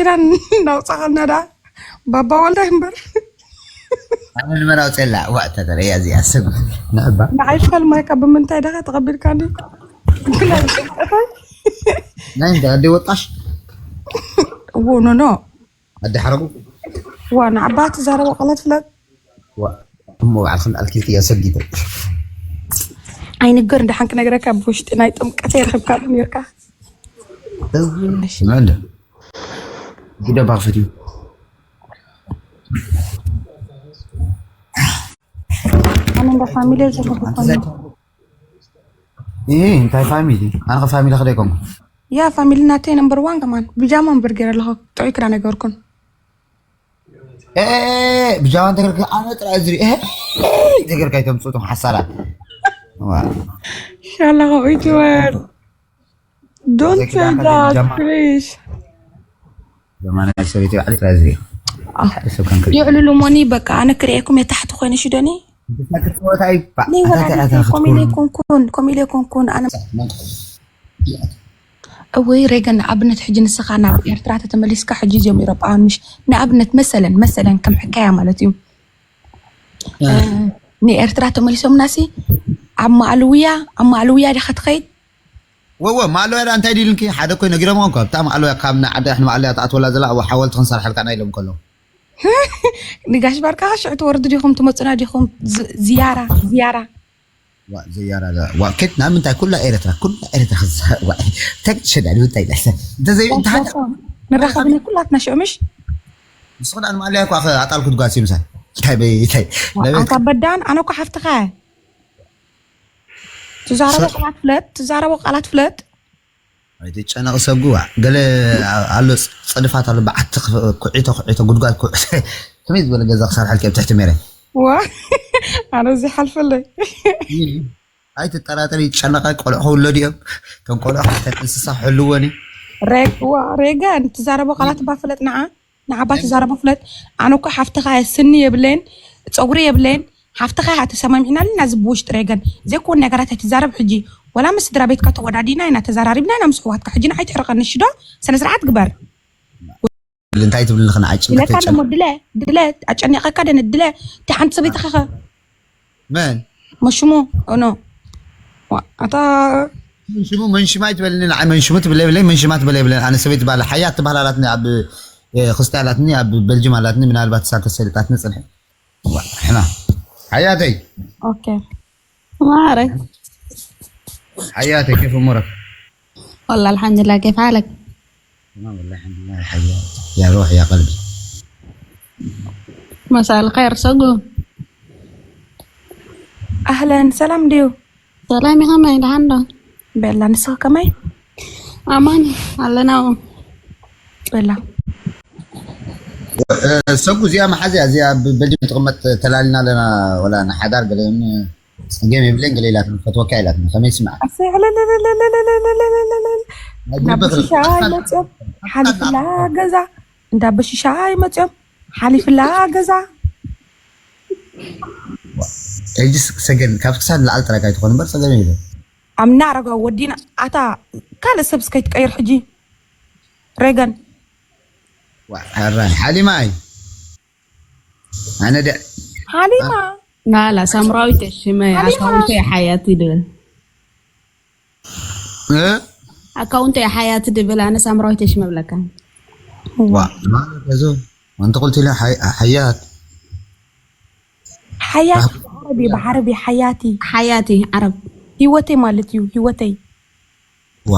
ኪዳን እናውፃኸልና ዳ ባባ ወልዳይ እምበር። ኣነ ንመን ኣውፅላ? ዋ፣ ተተረያ እዚኣ ሰብ ንዕባ። ንዓይ ትፈልማይካ ብምንታይ ደኻ ተቐቢልካኒ? ናይ እንደ ኣደ ወጣሽ? ዎ፣ ኖ፣ ኖ። ኣደ ሓረጉ? ዋ፣ ንዓባ ትዛረቦ ቃላት ፍለጥ። ዋ፣ እሞ ባዕልኽን ኣልኪልክያ ሰጊተ። ኣይንገር፣ እንደ ሓንክ ነግረካ ብውሽጢ ናይ ጥምቀት የርክብካ ነርካ። መን? ግደ ባኽፈት እዩ። ኣነ እንደ ፋሚሊ ዘለኹ ይሄ እንታይ ፋሚሊ? ኣነ ፋሚሊ ከደይ ኮንኩ? ያ ፋሚሊ ናተይ ነምበር ዋን ከማን ብጃማ እምበር ገይረ ኣለኹ። ጥዑይ ክዳ ነገርኩን። ኤ፣ ብጃማ እንተገርክ ኣነ ጥራይ ዝሪ። ኤ፣ ተገርካ ይተምጽኡ እቶም ሓሳራት። ዋ። ሻላ ከምኡ ይትበል። Don't say that, please. ዘማናዊ ሰበይቲ ባዕሊ ጥራይ ዝሪ። ሓደ ሰብ ከም ክሪ። ይዕልሉ ሞኒ በቃ ኣነ ክርእየኩም የታሕቲ ኮይነ ሽዶኒ። ክትወታ ይባ። ነይ ወላዲት ኮሚለ ኮንኩን ኮሚለ ኮንኩን ኣነ እወይ ሬገን ንኣብነት ሕጂ ንስኻ ናብ ኤርትራ ተተመሊስካ ሕጂ እዚኦም ኤሮጳውያን ምሽ ንኣብነት መሰለን መሰለን ከም ሕካያ ማለት እዩ። ንኤርትራ ተመሊሶምናሲ ኣብ ማዕልውያ ኣብ ማዕልውያ ዲኻ ትኸይድ? ወወ ማዕልውያ ዳ እንታይ ዲልንኪ ሓደ ኮይ ነጊሮም ኮንኩ ኣብታ ማዕልውያ ካብ ናይ ዓዲ ኣሕኒ ማዕልውያ ትኣትወላ ዘላ ኣብ ሓወልቲ ክንሰርሐልካ ና ኢሎም ከለዉ ንጋሽ ባርካ ሽዑ ትወርዱ ዲኹም ትመፁና ዲኹም? ዝ- ዝያራ ዝያራ ዋ ዘያራ ዋ ከት ናብ ምንታይ ኩላ ኤረትራ ኩላ ኤረትራ ክዛ ዋ ተግ ሸዳሊ ምንታይ ዳሰ እንተ ዘይ እንተ ሓደ ንራኸብኒ ኩላትና ሽዑ ምሽ ንስኹ ዳ ንማዕልያ እኳ ኣጣል ክትጓሲ ምሳይ እንታይ በይ እንታይ ለበ ኣታ በዳን ኣነ እኮ ሓፍትኻ ትዛረቦ ቃላት ፍለጥ ትዛረቦ ቃላት ፍለጥ ኣይትጨነቕ ሰጉዋ ገለ ኣሎ ፀድፋት ኣሎ በዓቲ ኩዒቶ ኩዒቶ ጉድጓድ ኩዒቶ ከመይ ዝበለ ገዛ ክሰርሐልኪ ኣብ ትሕቲ ሜረ ዋ ኣነ እዚ ሓልፈለይ ኣይትጠራጠሪ ይጨነቐ ቆልዑ ከውለዱ እዮም እቶም ቆልዑ ካብተን እንስሳ ክሕልወን እዩ ሬግ ዋ ሬገን ትዛረቦ ቃላት እባ ፍለጥ ንዓ ንዓባ ትዛረቦ ፍለጥ ኣነ እኮ ሓፍትኻ እየ ስኒ የብለይን ፀጉሪ የብለይን ሓፍትኻ እያ ተሰማሚዕናልና እዚ ብውሽጢ ሬገን ዘይኮን ነገራት ኣይትዛረብ ሕጂ ወላ ምስ ስድራ ቤትካ ተወዳዲና ኢና ተዛራሪብና ኢና ምስ ኣሕዋትካ ሕጂ ንዓይ ትሕርቐኒ ሽዶ ስነ ስርዓት ግበር እንታይ ትብልኒ ከነዓጭ ኢለካ ደሞ ድለ ድለ ኣጨኒቐካ ደን ድለ እቲ ሓንቲ ሰበይትኻ ኸ መን መሽሙ ኖ ኣታ መንሽሙ መንሽማ ይትበልኒ ንዓይ መንሽሙ ትብለ ብለይ መንሽማ ትበለ ብለ ኣነ ሰበይቲ ባለ ሓያት ትበሃል ኣላትኒ ኣብ ክስቲ ኣላትኒ ኣብ በልጅም ኣላትኒ ምናልባት እሳ ተሰልጣትኒ ፅንሒ ሕና ሓያተይ ኦኬ ማረ ሓያተይ كيف أمورك والله الحمد لله كيف حالك تمام والله الحمد لله حياتي يا روح يا قلبي مساء الخير سقو ኣህለን ሰላም ድዩ ሰላም ይኸመይ ደሓን ዶ በላ ንስኺ ከመይ ኣማን ኣለና በላ ሰጉ እዚኣ መሓዝያ እዚኣ በልጅም ትቕመጥ ተላሊና ኣለና ወላ ንሓዳር ገለ ጸገም የብለን ገለ ኢላትኒ ፈትወካ ኢላትኒ ከመይ ስምዓ ናብ ብሽሻ ይመፅኦም ሓሊፍላ ገዛ እንዳ ብሽሻ ይመፅኦም ሓሊፍላ ገዛ ሕጂ ሰገን ካብ ክሳድ ላዓል ጥራይ ካይትኾን እምበር ጸገም የብለን ኣብ እናረጋ ወዲና ኣታ ካልእ ሰብስ ከይትቀይር ሕጂ ሬገን ሓራይ ሓሊማ ኣይ ኣነ ደ ሓሊማ ናላ ሳምራዊት ሽመ ኣካውንተ ሓያት ይድብል እ ኣካውንተ ሓያት ድብል ኣነ ሳምራዊት ሽመ ብለካ ዋ ማለት ከዞ ኣንተ ቁልቲ ኢለ ሓያት ሓያት ዓረቢ ብዓረቢ ሓያቲ ሓያቲ ዓረብ ህይወተይ ማለት እዩ ህይወተይ ዋ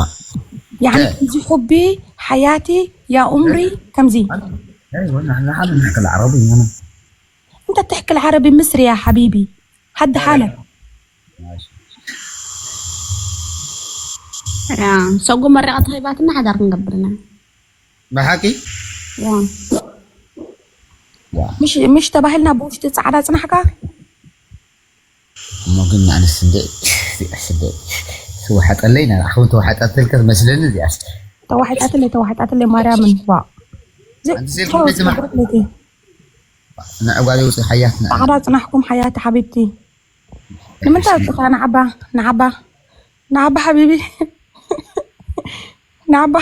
يعني ከምዚ حبي حياتي يا عمري ከምዚ نحن نحكي العربي هنا انت تحكي العربي مصري يا حبيبي حد حالك ሰጉ መሪቐት ሃይባትና ሓዳር ክንገብርና ብሓቂ ምሽ ተባሂልና ብውሽጢ ፃዕዳ ፅናሕካ እሞ ግን ኣነስ እንደ ስደ ስወሓጠለይ ናብኣኹም ተዋሓጣትልካ መስለኒ እዚኣስ ተዋሕጣትለይ ተዋሕጣትለይ ማርያምን ዋ ንዕጓል ይውፅእ ሓያት ፃዕዳ ፅናሕኩም ሓያት ሓቢብቲ ንምንታይ ውፅኻ ንዓባ ንዓባ ንዓባ ሓቢቢ ንዓባ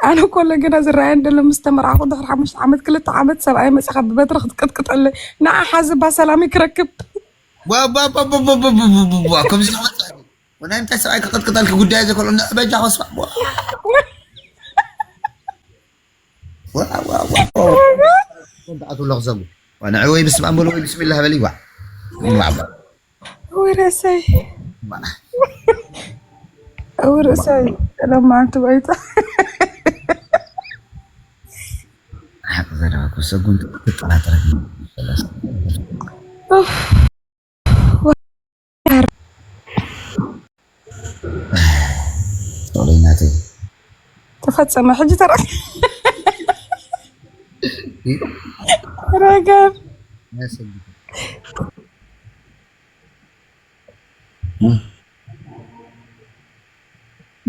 ኣነ ኮሎ ገና ዝረኣየን ደሎ ምስ ተመርዓኹ ድሕሪ ሓሙሽተ ዓመት ክልተ ዓመት ሰብኣይ መፅኻ ብበትሪ ክትቅጥቅጠለይ ንዓ ሓዚ ባ ሰላሚ ክረክብ ከምዚ ክመፅእ ወናይ እንታይ ሰብኣይ ክቅጥቅጠልኪ ጉዳይ ዘይኮሎ ንዕ በጃ ከስፋ ኣትብሎ ክሰቡ ንዕ ወይ ብስማም በሉ ወይ ብስሚላ በሊ ዋ ወይ ርእሰይ ወይ ርእሰይ ለማንቲ ባይታ ሓቂ ዘረባ ሰጉን ትጠራጠረ ናተይ ተፈጸመ ሕጂ ተራ ረገብ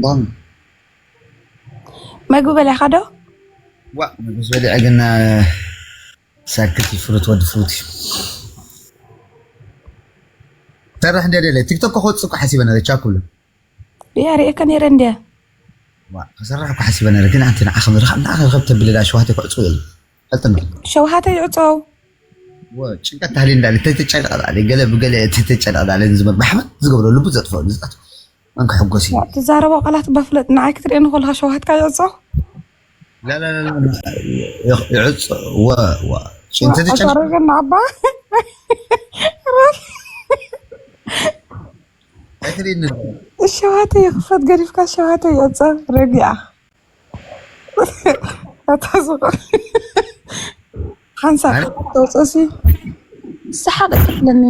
ዳን መግቢ በሊዕኻ ዶ? ዋ መግቢ በሊዐ ግን ሳክት ፍሩት ወዲ ፍሩት እዩ ሰራሕ እንደ ደለ ቲክቶክ ከወፅእ እኮ ሓሲበ ነረ ቻኩሉ ድያ ርእየካ ነረ እንድያ ዋ ከሰራሕ እኮ ሓሲበ ነረ ግን ኣንቲ ንዓኸ ንዓኸ ንዓኸ ተብልላ ሸዋህተ ክዕፅው የለ ፈልጥና ሸውሃተ ይዕፀው ጭንቀት ታህሊ እንዳለ ተተጨነቕ ዳለ ገለ ብገለ ተተጨነቕ ዳለ ዝመር ብሓመድ ዝገብሮ ልቡ ዘጥፍኦ ዝጠት እንክሕጎስ እዩ ትዛረቦ ቃላት በፍለጥ ንዓይ ክትርእየኒ ከለካ ሸውሃትካ ይዕፀው ይዕፀ ወ ወ ጭንተ ተጨነቕ ኣታረገ ናባ ኣይትርእየኒ ሸውሃተ ይኽፈት ገዲፍካ ሸውሃተ ይዕፀ ረጊኣ ኣታ ዝቆ ሓንሳብ ተውፀሲ ሰሓቅ ይክፍለኒ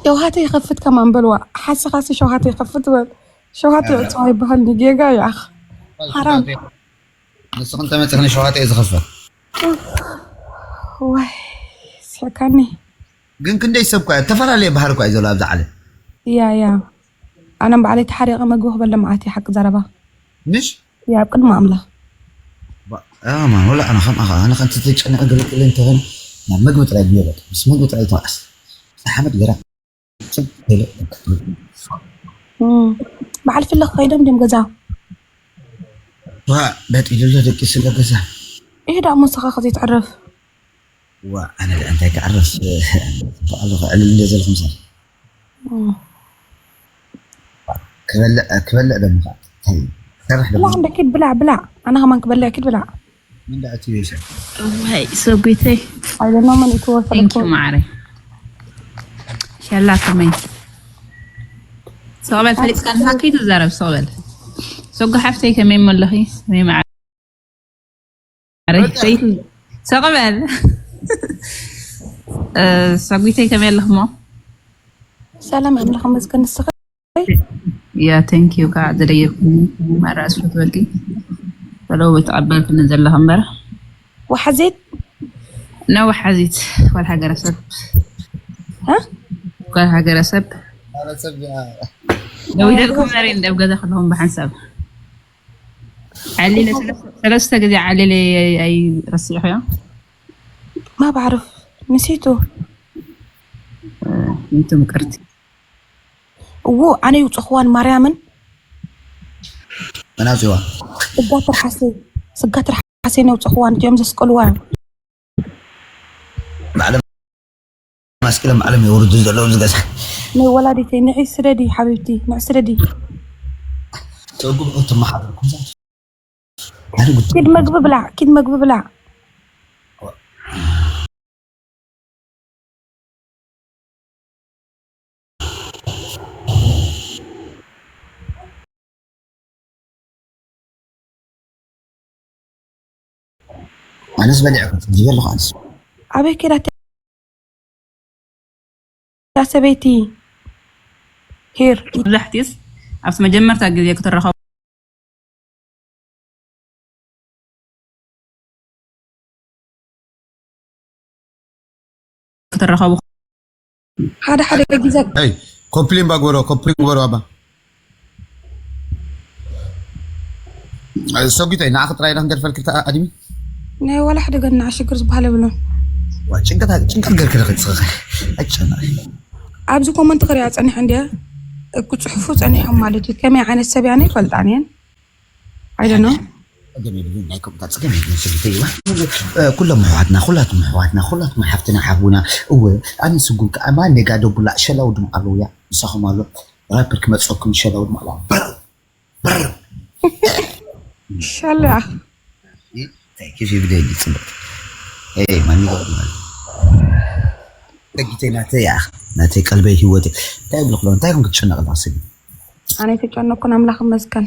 ሸውሃተ ይኸፍት ከማን በልዋ ሓስኻሲ ሸውሃተ ይኸፍት በል ሸውሃተ ይዕፅዋ ይበሃል ጌጋ ይኣኽ ሓራም ንስኽን ተመፅኽኒ ሸውሃተ እዩ ዝኸፍት ዋይ ስሕካኒ ግን ክንደይ ሰብ ኳ ዝተፈላለየ ባህር ኳ እዩ ዘሎ ኣብዚ ዓለም ያ ያ ኣነ ንባዕለይ ተሓሪቐ መግቢ ክበለ መዓት እዩ ሓቂ ዘረባ ምሽ ያ ኣብ ቅድሚ ኣምላኽ ማ ወላ ኣነ ከም ኣኻ ኣነ ከምቲ ተጨነቀ ገለቅለ እንተኾነ ናብ መግቢ ጥራይ ብዮ በቃ ምስ መግቢ ጥራይ ተዋዕስ ሓመድ ገራ በዓል ፍለ ክኸይዶም ድም ገዛ ዋ በጢሉሎ ደቂ ስለ ገዛ ይሄ ዳ ሞስኻ ከዘይትዕረፍ ዋ ኣነ ደኣ እንታይ ክዕርፍ ኣለኹ ዕልል እንደ ዘለኹም ሰብ ክበልዕ ክበልዕ ደሞ ከዓ እንታይ ክሰርሕ ደሞ ብላዕ እንደ ኪድ ብላዕ ብላዕ ኣነ ከማን ክበልዕ ኪድ ብላዕ ምን ደኣ ትዩ ሰብ ወይ ሰጉተይ I don't know መን ይትወሰድ ቴንክ ዩ ማዕረ ሸላ ከመይ ሰቕበል ፈሊጥካ ንሃኪ ትዛረብ ሰቕበል ሰጉ ሓፍተይ ከመይ መለኺ ወይ ማዕረ ሰቕ በል ሰጉተይ ከመይ ኣለኽሞ ሰላም ኣምላኽ መስገን ንስኻ ያ ቴንክ ዩ ከዓ ዘደየብኩ መራስ ፈትወልቂ ፈለው ተቐበልክኒ ዘለኻ እምበር ወሓዜት ነው ሓዚት ኳል ሃገረሰብ ኳል ሃገረሰብ ደዊደልኩም ነሪ እንደብ ገዛ ከለኹም ብሓንሳብ ዓሊለ ሰለስተ ግዜ ዓሊለ ኣይረሲዕኽዮ ما بعرف نسيته እንቱ ምቅርቲ እዎ ኣነ ይውፅኽዋን ማርያምን መናፅዋ ስጋ ትርሓሰ ስጋ ትርሓሰ ነውፅኽዋን እቲኦም ዘስቀልዋ ባዕሎም ኣስቂሎም ባዕሎም የውርዱ ዘለዉ ዝገዛ ናይ ወላዲተይ ንዒ ስደዲ ሓቢብቲ ንዒ ስደዲ ተጉብኦ ተመሓደርኩም ኪድ መግቢ ብላዕ ኪድ መግቢ ብላዕ ኣነስ በሊዐ ክፅግብ ኣለኹ ኣነስ ኣበይ ኬዳ ያ ሰበይቲ ሄር መብዛሕትኡስ ኣብቲ መጀመርታ ግዜ ክትረኸቡ ክትረኸቡ ሓደ ሓደ ግዜ ኮምፕሌን ባግበሮ ኮምፕሌን ግበሮ ኣባ ሰጉተይ ንዓኺ ጥራይ ዶ ክንገድፈልኪ ኣድሚ ናይ ዋላ ሓደ ገና ሽግር ዝበሃል የብሉን ጭንቀት ጭንቀት ገርክርክ ፅኸ ኣይጨነቕ ኣብዚ ኮመንት ክሪኣ ፀኒሐ እንድያ ክፅሕፉ ፀኒሖም ማለት እዩ። ከመይ ዓይነት ሰብ እያ? ኣይፈልጣን እየን። I don't know። ጸገም የብሉን፣ ናይ ከምታ ጸገም የብሉን። ስልተይዋ ኩሎም ኣሕዋትና፣ ኩላትኩም ኣሕዋትና፣ ኩላትኩም ሓፍትና ሓቡና። እወ፣ ኣነ ስጉም ከኣ ማን ነጋ ደቡላ ሸላው ድም ኣለውያ ምሳኹም ኣሎ። ራፐር ክመጸኩም ሸላው ድም ኣለዋ። ብር ብር ሻላ። እንታይ ኪፍ ይብደ ይጽብቅ። ኤይ ማን ይገርማል። ተጊተይ ናተይ ያ ናተይ ቀልበይ ህይወተይ። እንታይ ብልክሎ እንታይ ኮን ክትጨነቕ ኣለኻ ስሚ? ኣነ ኣይተጨነቅኩን ኣምላኽ ይመስገን።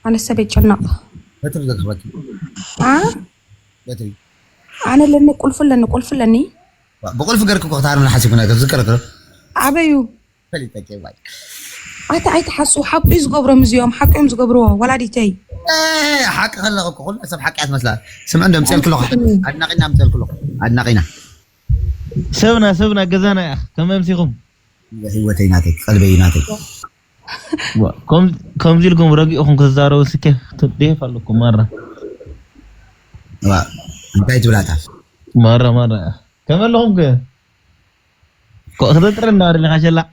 ኣነ ሰብ ይጨነቕ። በትሪ ዘግበኪ አ በትሪ ኣነ ለኒ ቁልፍ ለኒ ቁልፍ ለኒ ብቁልፍ ገርክ እኮ ክታርና ሓሲብና ዝከረከረ ኣበዩ ፈሊጠ ኬባይ ኣታ ኣይትሓሱ ሓቁ እዩ ዝገብሮም እዚኦም ሓቁ እዮም ዝገብርዎ ወላዲተይ። ሓቂ ከለኹ እኮ ኩሉ ሰብ ሓቂ ኣትመስላ። ስምዕ እንዶ ምፅልክለኹ ኣድናቂና ምፅልክለኹ ኣድናቂና ሰብና ሰብና ገዛና ያ ከመምሲኹም ህይወተይ ናተይ ቀልበይ ናተይ ከምዚ ኢልኩም ረጊእኹም ክትዛረቡ ስኬ ትዴፍ ኣለኩም ማራ እንታይ ትብላታ ማራ ማራ ከመለኹም ከ ክትጥረ እንዳበለ ኢኻ ሸላዕ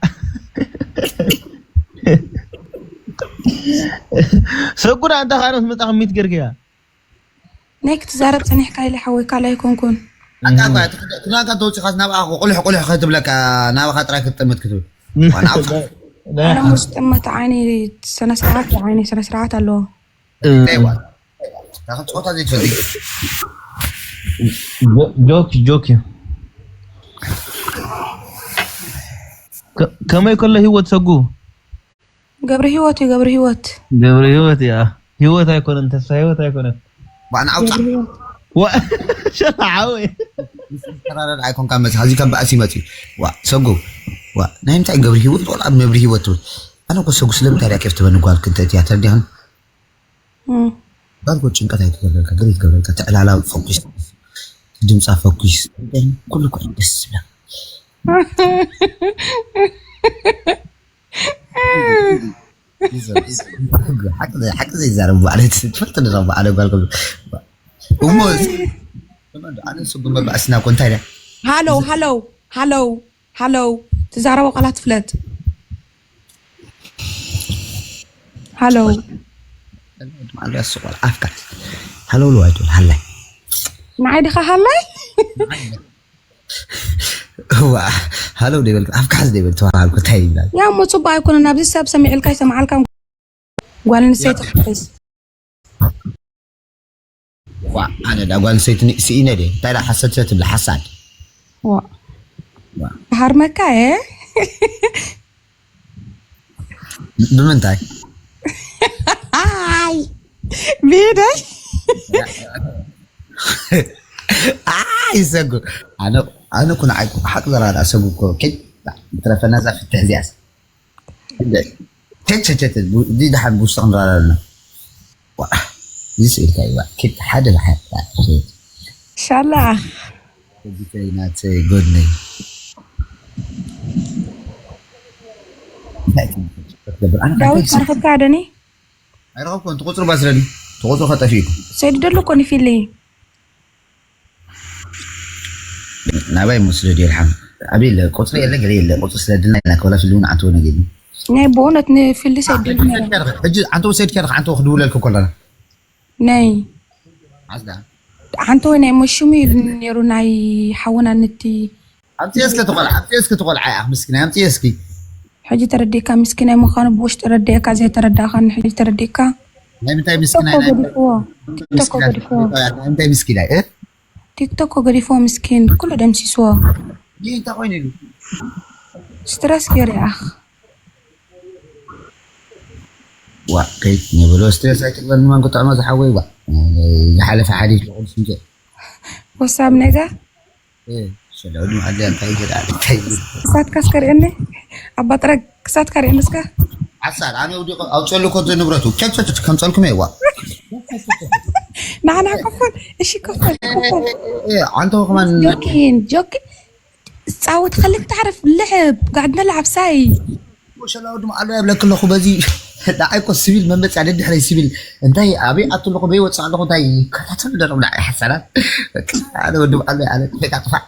ሰጉዳ እንተ ካልኦት ምጻ ክሚት ገርክያ ናይ ክትዛረብ ጸኒሕካ ኢለ ሓወይ ካልእ ኣይኮንኩን። ኣንታ እኳ ክዳንካ ተውጺኻስ ናብኣ ቁልሕ ቁልሕ ከትብለካ ናባኻ ጥራይ ክትጥምት ክትብል ዋና ኣውጻ ኣነ ሙስ ጥመት ዓይኒ ስነ ስርዓት ዓይኒ ስነ ስርዓት ኣለዎ። እንታይ ዋላ እታ ጾታ ዘይትፈልጥ ጆክ ጆክ እዩ። ከመይ ከሎ ህይወት ሰጉ ገብረ ህይወት እዩ ገብረ ህይወት ገብረ ህይወት እያ። ህይወት ኣይኮነን ተስፋ ህይወት ኣይኮነን። ባዕና ኣውፃ ሸላዓወ ተራረድ ኣይኮንካ መፅ ሀዚ ከም በኣሲ መፅዩ ዋ ሰጉ ዋ ናይ ምንታይ ገብሪ ህይወት ወላ ኣብ ነብሪ ህይወት ትብል ኣነ ኮ ሰጉ ስለምንታይ ዳ ኬፍ ትበኒ ጓል ክንተ እትያ ተርዲኽን ጓል ኮ ጭንቀት ኣይትገብረልካ ግሪት ገብረልካ ተዕላላ ፈኩስ ድምፃ ፈኩስ ኩሉ ኮ ደስ ዝብላ ሓቂ ዘይዛረቡ በዓል ትፈልጥ ንዛ በዓል ጓል እሞ ኣነ ንሱ ብመባእስና እኮ እንታይ ሃለው ሃለው ሃለው ሃለው ትዛረቦ ቃላት ፍለጥ ሃለው ኣፍካ ሃለው ልዋ ይትብል ሃላይ ንዓይ ድኻ ሃላይ እዋ ሃለው ደይበልኩ ኣፍካ ሓዝ ደይበል ተባሃልኩ እንታይ ይብላል ያ እሞ ፅቡቅ ኣይኮነን ኣብዚ ሰብ ሰሚዕልካ ይሰምዓልካ ጓል ኣንስተይቲ ክትሕዝ ዋ ኣነ ዳ ጓል ኣንስተይቲ ስኢነ ድየ እንታይ ዳ ሓሰድ ትብላ ሓሳድ ዋ ሃርመካ እ ብምንታይ ብኢደይ ይሰጉ ኣነ ኩ ንዓይ ሓቂ ዘራዳ ሰጉ እኮ ከይ ብትረፈና እዛ ፍትሕ እዚኣስ ቸቸቸ ድሓን ብውሽጢ ክንራዳ ኣለና እዚ ስኢልካ እዩ ኪድ ሓደ ብሓደ ሻላ ናት ጎድነይ ዳዊት ኣረኸብካ ደኒ ኣይረኸብኩ እቲ ቁፅሪ ባስለኒ እቲ ቁፅሪ ከጠፊእኩ ሰይዱ ደሎ ኮኒ ፊሊ ናባይ ሞ ስለ ድርሓም ኣብ የለ ቁፅሪ የለ ገለ የለ ቁፅሪ ስለ ድልና ኢና ከበላ ፍልውን ኣንተ ወነ ገኝ ናይ ብእውነት ንፊልዲ ሰይድ ሕጂ ኣንተ ወሰድ ከርክ ኣንተ ክድውለልክ ከለና ናይ ዓስዳ ሓንቲ ወይ ናይ መሽሙ ኢሉ ነይሩ ናይ ሓውና ንቲ ኣብቲ እስከ ትቆልዓ ኣብቲ እስከ ትቆልዓ ኣኽ ምስኪና ኣብቲ እስኪ ሕጂ ተረዲእካ ምስኪናይ ምዃኑ ብውሽጢ ረዲእካ ዘይተረዳእኻኒ ሕጂ ተረዲእካ ናይ ምንታይ ምስኪናይ ናይ ገዲፍዎ ቲክቶክ ገዲፍዎ ናይ ምንታይ ምስኪናይ እ ቲክቶክ ገዲፍዎ ምስኪን ኩሉ ደምሲስዎ ይህ እንታይ ኮይኑ ኢሉ ስትረስ ገይሩ ይኣኽ ዋ ከይት ንብሎ ስትረስ ኣይትግበርኒ ማን ክጥዕሞ ዝሓወይ ዋ ዝሓለፈ ሓዲሽ ልቁል ስንጀ ወሳብ ነጋ ክሳትካ እስከ ርእየኒ ኣባ ጥረ ክሳትካ ርእየኒ እስከ ሓሳድ ኣነ ውዲቆ ኣውፅሉ ኮ ንብረቱ ቸቸቸ ከምፀልኩም እየ ዋ ንዓና ከፈል እሺ ከፈል ከፈል ኣንተ ከማን ጆኪን ጆኪ ፃወት ከልክ ታዕረፍ ልሕብ ጋዕድና ልዓብሳይ ሸላዊ ድማ ኣሎ የብለክ ኣለኹ በዚ ንዓይ ኮ ስቢል መመፅያ ደድሕረይ ስቢል እንታይ ኣበይ ኣቱ ኣለኹ በይ ወፅእ ኣለኹ እንታይ ይከታተሉ ደረብ ንዓይ ሓሳዳት ኣነ ወዲ በዓል ኣነ ደቃ ጥፋዕ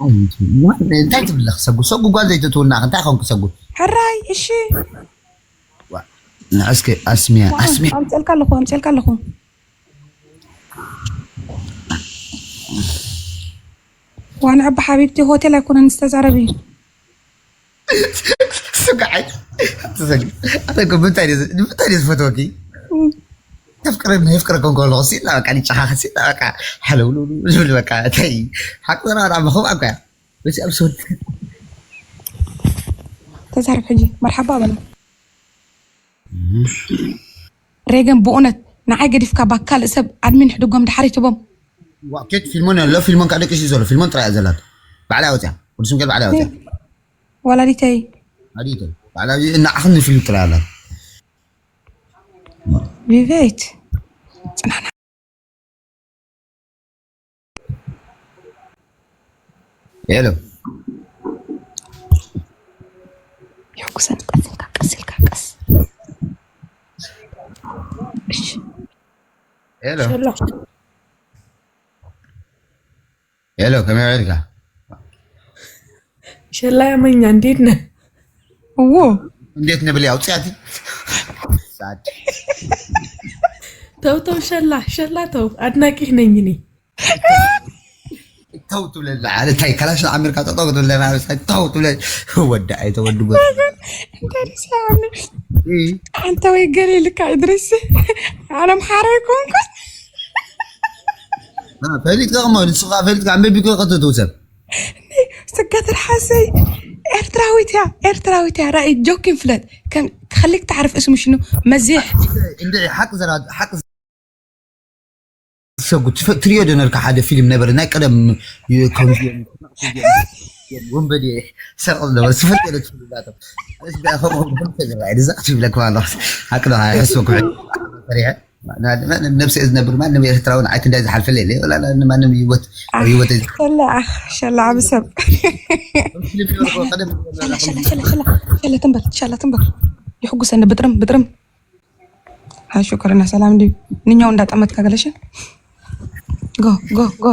እንታይ ትብለኽ ሰጉ? ሰጉ ጓል ዘይትትውና እንታይ ኾንክ ሰጉ? ሕራይ እሺ። ንዕስከ ኣስሚያ ኣስሚያ ኣምፀልካ ኣለኹ ኣምፀልካ ኣለኹ። ዋና ዓባ ሓቢብቲ ሆቴል ኣይኮነን ዝተዛረብ እዩ። ስጋዓይ ኣተሰግ ኣተኮ ምንታይ ድዩ ምንታይ ድዩ ዝፈትወኪ? ተፍቅረኒ የፍቅረኩም ከለኹ ሲላ በቃ ንጨኻኸ ሲላ በቃ ሓለውሉ ዝብል በቃ እንታይ ሓቂ ዘረባ ዳ መኸም ኣኳያ በዚ ኣብ ሰወድ ተዛረብ ሕጂ መርሓባ በሉ። ሬገን ብእውነት ንዓይ ገዲፍካ ባካል ሰብ ኣድሚን ሕድጎም ድሓር ይትቦም። ዋ ኬት ፊልሞን ኣሎ ፊልሞን ከዓ ደቂሱ ዘሎ ፊልሞን ጥራይ እያ ዘላት ባዕላ ወፅያ ወዲ ስምገል ባዕላ ወፅያ ወላዲተይ ኣዲቶ ባዕላ እናዓኽኒ ፊልም ጥራይ ኣላት ቪቬት ፅናና ሄሎ የኩሰን ቀስ ኢልካ ቀስ ኢልካ ቀስ እሺ ሄሎ ሄሎ ከመይ ውዒልካ? ሸላ ያመኛ እንዴት ነህ? እዎ እንዴት ነህ ብለይ ኣውፅያቲ ሳድ ተው ተው ሸላ ሸላ ተው አድናቂህ ነኝ እኔ። ተው ትብለላ ኣነ እንታይ ካላሽ ኣሜሪካ ጠጠው ትብለና ተው ትብለ ወዲ ኣይተወድጎ አንተ ወይ ገሌ ልካ እድሪስ አለም ሓራይ ኮንኩን ፈሊጥካ እሞ ንሱ ከዓ ፈሊጥካ ኣንበቢኮ ከተትው ሰብ ስጋተር ሓሰይ ኤርትራዊት እያ ኤርትራዊት እያ ራእይ ጆኪን ፍለጥ ከም ከሊክ ተዓርፍ እስሙ ሽኑ መዚሕ እንደ ሓቅ ዘራ ሓቅ ሰጉ ትፈ- ትሪኦ ዶ ነርካ ሓደ ፊልም ነበረ ናይ ቀደም ዩ- ኮሜዲ ወንበዴ ሰቕ ነበረ ስፈት ገለ ትፍልላቶ እዛ ትብለክ ማለት ሓቂ ዶ ሕስበኩ ፈሪሐ ነብሲ እዝ ነብር ማንም ኤርትራዊ ንዓይ ክንዳይ ዝሓልፈለ የለ ወላ ንማንም ህይወት ኣብ ህይወት ሸላ ሸላ ዓቢ ሰብ ሸላ ትንበር ሸላ ትንበር ይሕጉሰኒ ብጥርም ብጥርም ሃይ ሽኮርና ሰላም ድዩ ንኛው እንዳጠመትካ ገለሸ ጎ ጎ ጎ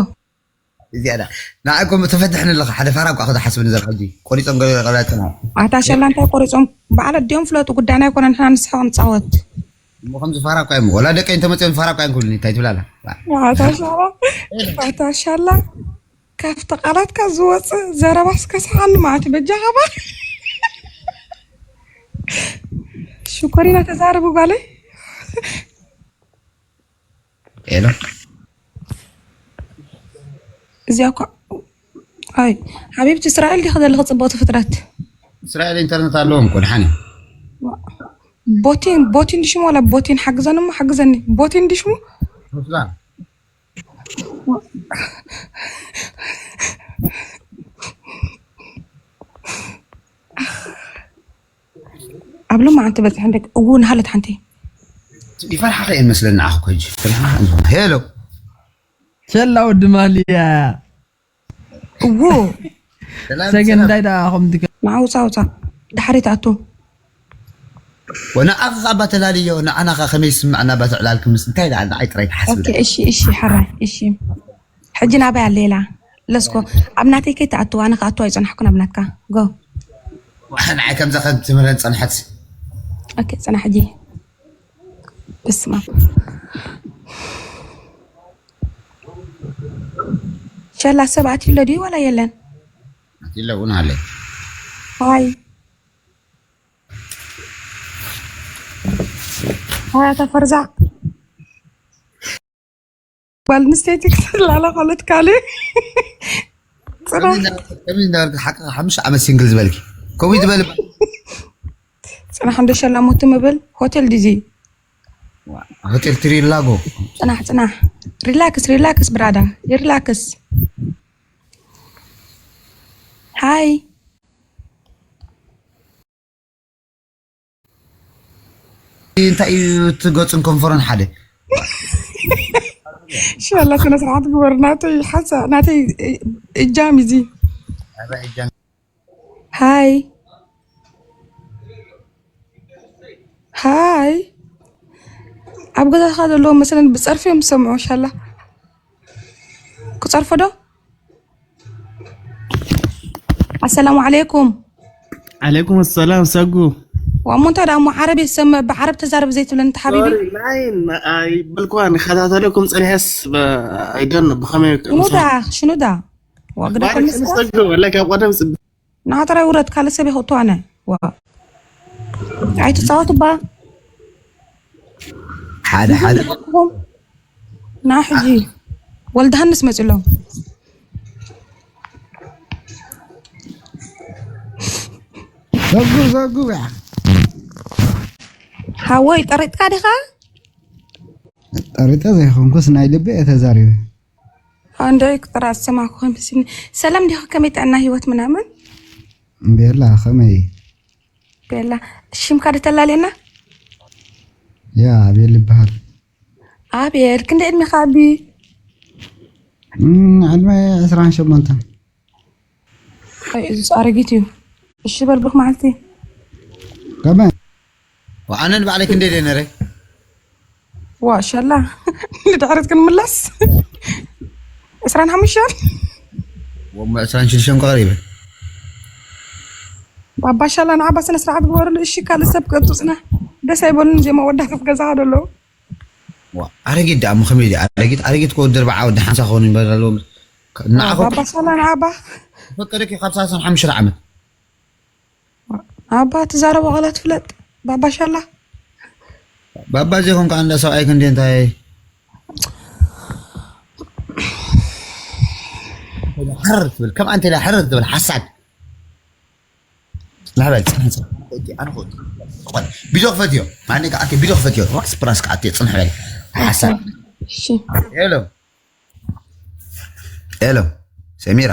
እዚኣ ንዓኩም ተፈትሕኒ ኣለኹ ሓደ ፋራ እኳ ክዝሓስብኒ ዘሎ ሕጂ ቆሪፆም ገለ ቀላፅና ኣታ ሸላ እንታይ ቆሪፆም በዓል ኣዲኦም ፍለጡ ጉዳይና ኣይኮነን ንሕና ንስሕቕ ንፃወት እሞ ከምዚ ፋራ እኳ እዮም ወላ ደቀይ እንተመፅኦም ፋራ እኳ እዮም ክብሉኒ እንታይ ትብላላ ኣታ ሸላ ኣታ ሸላ ካብቲ ቃላትካ ዝወፅእ ዘረባ እስከስሓኒ ማለት በጃኻ ባ ሽኮሪና ተዛረቡ ጓለይ ሄሎ እዚኣ እኳ ኣይ ሓቢብቲ እስራኤል ዲኺ ዘለኺ ፅብቕቲ ፍጥረት እስራኤል ኢንተርነት ኣለዎም እኮ ድሓን ቦቲን ቦቲን ድሽሙ ዋላ ቦቲን ሓግዘኒ እሞ ሓግዘኒ ቦቲን ድሽሙ ሩስላን ኣብ ሎማዓንቲ በፂሐ እንደ እው ንሃለት ሓንቲ ይፈርሓኸ እየን መስለኒ ንዓኹ እኮ ሕጂ ፈሪሕና ሄሎ ሸላ ወዲ ማልያ እዎ ሰላም ሰገን ሰላም እንታይ ደኣ ከምዚ ከ- ንዓ ውፃ ውፃ ድሓሪት ኣቱ ወንዓኺ ኸዓ ባተላልዮ ንዓና ኸዓ ከመይ ይስምዐና ባቲ ዕላልኪ ምስ እንታይ ደኣ ንዓይ ጥራይ ክሓስብ ኦኬ እሺ እሺ ሓራይ እሺ ሕጂ ናበይ ኣለ ኢላ ለስኮ ኣብ ናተይ ከይትኣቱ ኣነ ክኣቱ ኣይፀናሕኩን ኣብ ናትካ ጎ ንዓይ ከምዛ ከም ትምህረን ፀንሐት ኦኬ ፅና ሕጂ በስመ ኣብ ሸላ ሰብ ኣትዩ ኣሎ ድዩ ዋላ የለን ኣትዩ ኣሎ እውን ኣሎ ሃይ ሃያ ተፈርዛ ጓል ኣንስተይቲ ክትላለ ኮለት ካልእ ከመይ እንዳበልክ ሓቂ ሓሙሽተ ዓመት ሲንግል ዝበልኪ ከምኡ ዝበል ፅናሕ እንዶ ሸላሞቲ ምብል ሆቴል ዲዚ ሆቴል ትሪላጎ ፅናሕ ፅናሕ ሪላክስ ሪላክስ ብራዳ ሪላክስ ሃይ እንታይ እዩ እቲ ገፁን ከንፈሮን ሓደ ሻላ ስነ ስርዓት ግበር ናተይ ሓንሳ ናተይ እጃም እዚ ሃይ ሃይ ኣብ ገዛኻ ዘለዉ መሰለን ብፀርፊ እዮም ዝሰምዑ ሻላ ክፀርፎ ዶ ኣሰላሙ ዓለይኩም። ዓለይኩም ኣሰላም ሰጉ። ዋሞ እንታይ ደኣ እሞ ዓረብ የሰምዕ፣ ብዓረብ ተዛረብ ዘይትብለኒ ተሓቢቢ? ሶሪ ናይ ኣይበልኩዋ ንከታተለኩም ጸኒሐስ ኣይደን ብኸመይ ሽኑዳ ሽኑዳ ዋግደ ባሪክ ከምስኳ ሰጉ ወላ ካብ ቀደም ጽብ ናጥራይ ውረድ ካልእ ሰብ ይኸውቶ ኣነ ዋ ኣይትጻወትባ ሓደ ሓደ ና ሕጂ ወልደሃንስ መፅሎም ዘጉ ዘጉ ያ ሓወይ ጠሪጥካ ዲኻ? ጠሪጠ ዘይኮንኩስ ናይ ልቢ እየ ተዛሪበ። እንደ ጥራ ዝሰማኩ ከመስኒ ሰላም ዲኹ? ከመይ ጥዕና ህይወት ምናምን ቤላ ከመይ? ቤላ ሽምካ ዶ ተላለየና? ያ ቤል ይበሃል። ኣቤል ክንደይ ዕድሜኻ ኣቢ? እም፣ ዕድመ ዕስራን ሸሞንተን። ኣይ እዚስ ኣረጊት እዩ። እሺ በል ብሩኽ መዓልቲ። ከመይ? ኣነ ንባዕለይ ክንደይ ደይ ነረ? ዋ ሸላ ንድሕሪት ክንምለስ ዕስራን ሓሙሽተን ወሞ ዕስራን ሽዱሽተን ከቐሪበ ባባ ሻላ ንዓባ ስነ ስርዓት ግበርሉ። እሺ ካልእ ሰብ ቀጡ ጽና ደስ ኣይበሉን እዚኦም ኣወዳት ኣብ ገዛ ከደለዉ ኣረጊት ደኣ ምኸመይ ዲ ኣረጊት ኣረጊት ከወዲ ኣርባዓ ወዲ ሓምሳ ክኾኑ ይበል ኣለዎም ንዓኹ ባባ ሻላ ንዓባ ፈቀደኪ ካብ ሰላሳን ሓሙሽተ ዓመት ኣባ ትዛረቦ ቃላት ፍለጥ ባባ ሻላ ባባ ዘይኮንካ እንዳ ሰብኣይ ክንዲ እንታይ ሕርር ትብል ከም ኣንተ ኢላ ሕርር ትብል ሓሳድ ንሕበል ቢዶ ክፈትዮ ማኒ ከዓቲ ቢዶ ክፈትዮ ራስ ብራስ ከዓቲ ጽንሕ በል ሓሳድ እሺ ሄሎ ሄሎ ሰሚራ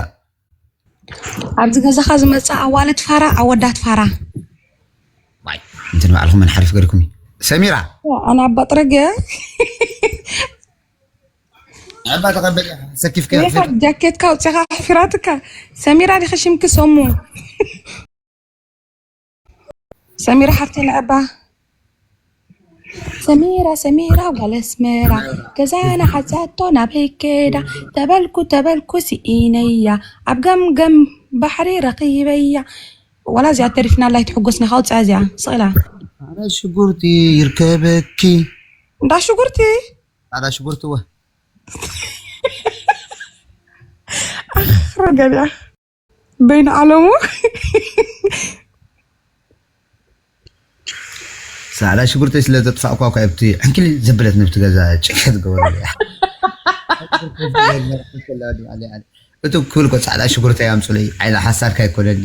ኣብዚ ገዛኻ ዝመጽእ ኣዋልድ ፋራ ኣወዳት ፋራ ዋይ እንትን ባዕልኹም መን ሓሪፍ ገርኩም እዩ ሰሚራ ኣነ ኣባ ጥረገ ኣባ ተቐበል ሰኪፍከ ጃኬትካ ኣውፅኻ ሓፊራትካ ሰሚራ ዲኸ ሽምኪ ሰሙ ሰሚራ ሓፍተይ ንዕባ ሰሚራ ሰሚራ ጓል ኣስመራ ገዛና ሓዛቶ ናበይ ከዳ ተበልኩ ተበልኩ ስኢነያ ኣብ ገምገም ባሕሪ ረኺበያ ዋላ እዚኣ ተሪፍናላ ኣይትሕጎስና ካውፅኣ እዚኣ ስቕ ኢላ ፃዕዳ ሽጉርቲ ይርከበኪ እንዳ ሽጉርቲ ፃዕዳ ሽጉርቲ ወ ረገቢያ በይኑ ዓለሙ ፃዕዳ ሽጉርተይ ስለ ዘጥፋእኳ እኳ ኣብቲ ዕንክሊል ዘበለት ንብቲ ገዛ ጭከ ትገበረ እቲ ክብል እኮ ፃዕዳ ሽጉርተይ ኣምፅለይ ዓይላ ሓሳድካ ኣይኮነኒ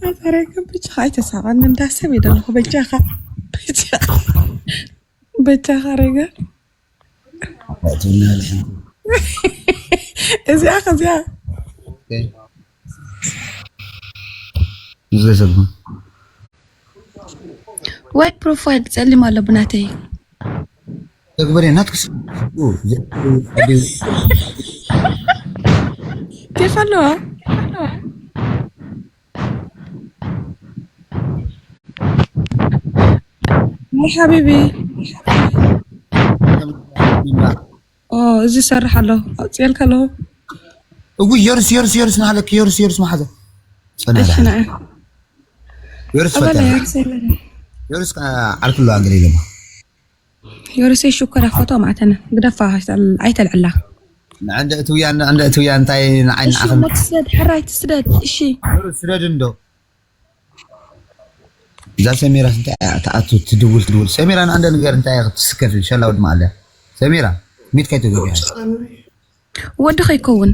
ኣታረከ ብቻ ኣይተሳቐኒ እንዳሰብ ይደለኹ በጃኻ በጃኻ በጃኻ ረገ እዚኣ ከዚኣ ዝለሰብኩም ዋይት ፕሮፋይል ጸሊም ኣሎ ብናተይ ተግበሬ ናትኩስ ኬፍ ኣለዋ ናይ ሓቢቢ እዚ ሰርሕ ኣሎ ኣውፅኤልካ ኣለኹ እጉ የሩስ የሩስ የሩስ ናሃለክ የሩስ የሩስ ማሓዘ እሺ ንዓ የሩስ ኣባላ ፈታ የሩስ የለን የሩስ ዓልኩሉ ኣገለ ኢለማ የሩሰይ ሽኮራ ፎቶ ማዕተነ ግደፋ ኣይተልዕላ ንዕንደ እትውያ ንዕንደ እትውያ እንታይ ንዓይ እሺ ንዓኸን ሞት ስደድ ሕራይ ትስደድ እሺ ስደድ እንዶ እዛ ሰሚራ እንታይ እያ ትኣቱ ትድውል ትድውል ሰሚራ ንኣንደ ነገር እንታይ እያ ክትስከፍ ሸላ ወድ ማለ ሰሚራ ሚት ከይትገብያ ወዲ ከይከውን